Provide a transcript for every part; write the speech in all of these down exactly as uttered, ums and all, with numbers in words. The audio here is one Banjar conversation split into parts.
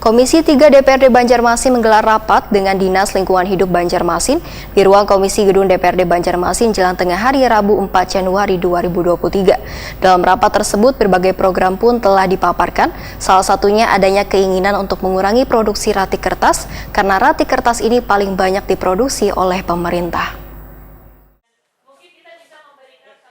Komisi tiga D P R D Banjarmasin menggelar rapat dengan Dinas Lingkungan Hidup Banjarmasin di ruang Komisi Gedung D P R D Banjarmasin jelang tengah hari Rabu empat Januari dua ribu dua puluh tiga. Dalam rapat tersebut, berbagai program pun telah dipaparkan, salah satunya adanya keinginan untuk mengurangi produksi ratik kertas karena ratik kertas ini paling banyak diproduksi oleh pemerintah.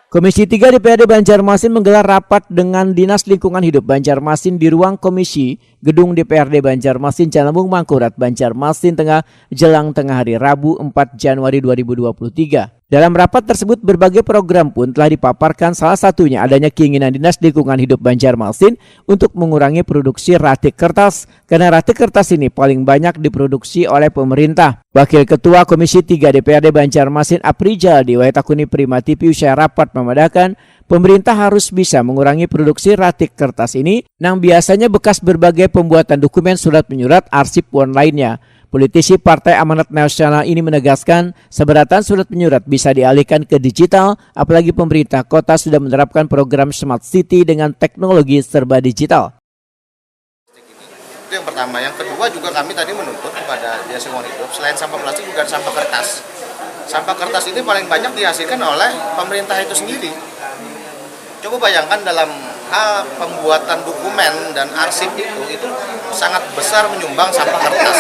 Komisi tiga D P R D Banjarmasin menggelar rapat dengan Dinas Lingkungan Hidup Banjarmasin di ruang Komisi Gedung D P R D Banjarmasin, Jalan Ampung Mangkurat, Banjarmasin Tengah, jelang tengah hari Rabu empat Januari dua ribu dua puluh tiga. Dalam rapat tersebut, berbagai program pun telah dipaparkan, salah satunya adanya keinginan Dinas Lingkungan Hidup Banjarmasin untuk mengurangi produksi ratik kertas, karena ratik kertas ini paling banyak diproduksi oleh pemerintah. Wakil Ketua Komisi tiga D P R D Banjarmasin, Aprijal, diwayah takuni Prima T V usai rapat, memadahakan pemerintah harus bisa mengurangi produksi ratik kertas ini, nang biasanya bekas berbagai pembuatan dokumen, surat menyurat, arsip, wan lainnya. Politisi Partai Amanat Nasional ini menegaskan, seberatan surat menyurat bisa dialihkan ke digital, apalagi pemerintah kota sudah menerapkan program Smart City dengan teknologi serba digital. Itu yang pertama. Yang kedua juga kami tadi menuntut kepada Dinas Lingkungan Hidup, selain sampah plastik juga ada sampah kertas. Sampah kertas ini paling banyak dihasilkan oleh pemerintah itu sendiri. Coba bayangkan, dalam hal pembuatan dokumen dan arsip itu, itu sangat besar menyumbang sampah kertas.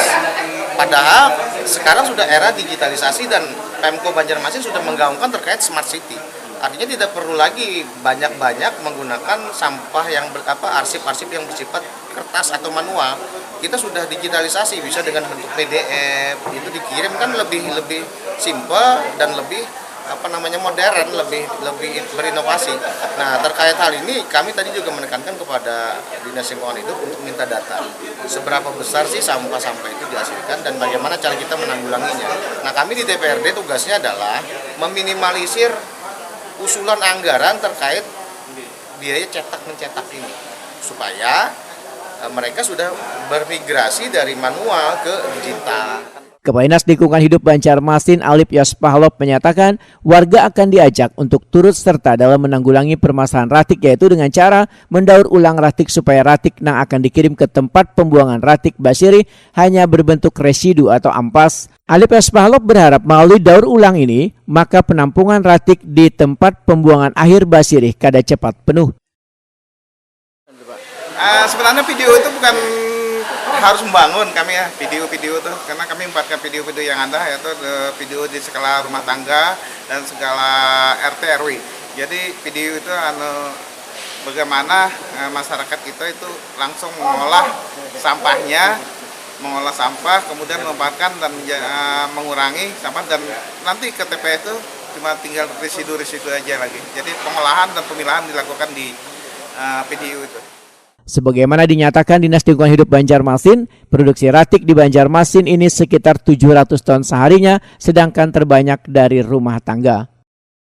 Padahal sekarang sudah era digitalisasi dan Pemko Banjarmasin sudah menggaungkan terkait smart city. Artinya tidak perlu lagi banyak-banyak menggunakan sampah yang ber, apa arsip-arsip yang bersifat kertas atau manual. Kita sudah digitalisasi, bisa dengan bentuk P D F, itu dikirim kan lebih lebih simple dan lebih apa namanya modern, lebih lebih berinovasi. Nah, terkait hal ini kami tadi juga menekankan kepada Dinas Lingkungan Hidup untuk minta data seberapa besar sih sampah-sampah itu dihasilkan dan bagaimana cara kita menanggulanginya. Nah, kami di D P R D tugasnya adalah meminimalisir usulan anggaran terkait biaya cetak mencetak ini supaya eh, mereka sudah bermigrasi dari manual ke digital. Kepala Dinas Lingkungan Hidup Banjarmasin, Alip Yaspahlop, menyatakan warga akan diajak untuk turut serta dalam menanggulangi permasalahan ratik, yaitu dengan cara mendaur ulang ratik supaya ratik nang akan dikirim ke tempat pembuangan ratik basirih hanya berbentuk residu atau ampas. Alip Yaspahlop berharap melalui daur ulang ini, maka penampungan ratik di tempat pembuangan akhir basirih kada cepat penuh. Uh, sebenarnya video itu bukan harus membangun kami ya, video-video itu, karena kami membuatkan video-video yang ada, yaitu eh, video di skala rumah tangga dan skala R T R W. Jadi video itu anu bagaimana eh, masyarakat kita itu langsung mengolah sampahnya, mengolah sampah, kemudian menempatkan dan menja- eh, mengurangi sampah, dan nanti ke T P S itu cuma tinggal residu-residu aja lagi. Jadi pengolahan dan pemilahan dilakukan di eh, video itu. Sebagaimana dinyatakan Dinas Lingkungan Hidup Banjarmasin, produksi ratik di Banjarmasin ini sekitar tujuh ratus ton seharinya, sedangkan terbanyak dari rumah tangga.